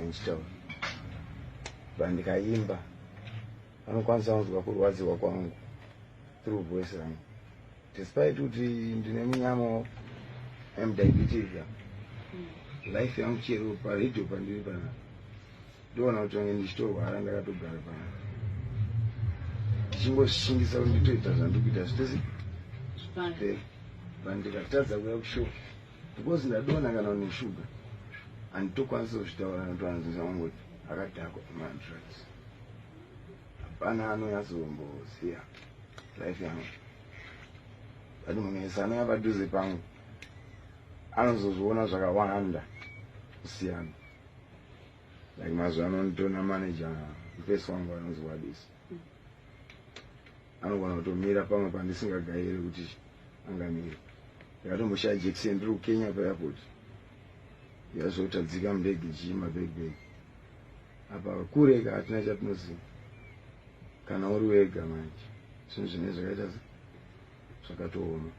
ndichitaura, but ndikaimba vanokwanisa kunzwa kurwadziwa kwangu through voice rangu, despite kuti ndine munyama, am diabetic. Life yangu, chero paredhio pandiri panapa, ndoona kuti vange ndichitorwara, ndakatogara panapa ndichingoshingisa kuti nditoita zvandiri kuita zvitesi. Zvipande. But ndikatadza kuuya kushow because ndadonha kana neshuga, handitokwanisi kuzvitaura nokuti vanozisa vangoti akadhakwa madrugs. Hapana anonyatsomboziva life yangu, but munhu wese anouya padhuze pangu anozozviona zvakawanda kusiyana. Like mazuva ano nditona manager, mufesi wangu anonzi Wadisi, anogona kutomira pamwe pandisingagairi kuti angamira. Ndakatomboshaya jekiseni ndiri kuKenya paairport, yazotadzika mundege chii, mabag apa kureka, hatina chatinoziva. Kana uri wega manje, zvinhu zvine zvakaita zvakatooma.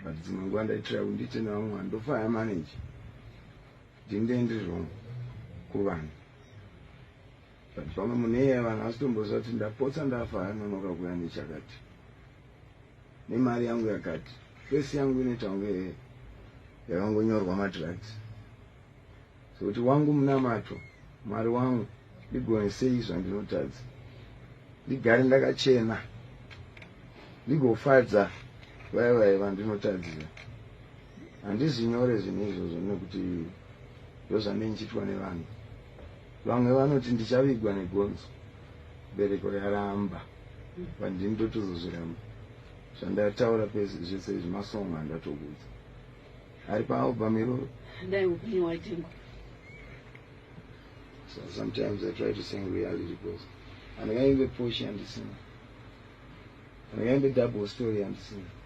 But dzimwe nguva ndaitira kuti ndiite nevamwe vanhu, ndofaya manage ndinde ndiri wrong kuvanhu, but pamwe munhu iyeye vanhu asitomboziva kuti ndapotsa ndafa, anonoka kuya nechakati nemari yangu yakati. Face yangu inoita kunge yakangonyorwa madrugs. Sokuti wangu munamato, Mwari wangu, ndigonesei zvandinotadza, ndigare ndakachena, ndigofadza vaya vaya vandinotadzira. Handizinyore zvinhu izvozvo nekuti ndozvanenge ndichiitwa nevanhu. Vamwe vanoti ndichavigwa negonzo, bereko yaramba, but ndini ndotozozviramba. Zvandataura zvese izvi masongo andatokudza ari paalbum iroro. Dai upenyu hwatengwa. So sometimes I try to sing reality because handingaimbe poshi handisina, handingaimbe double story handisina.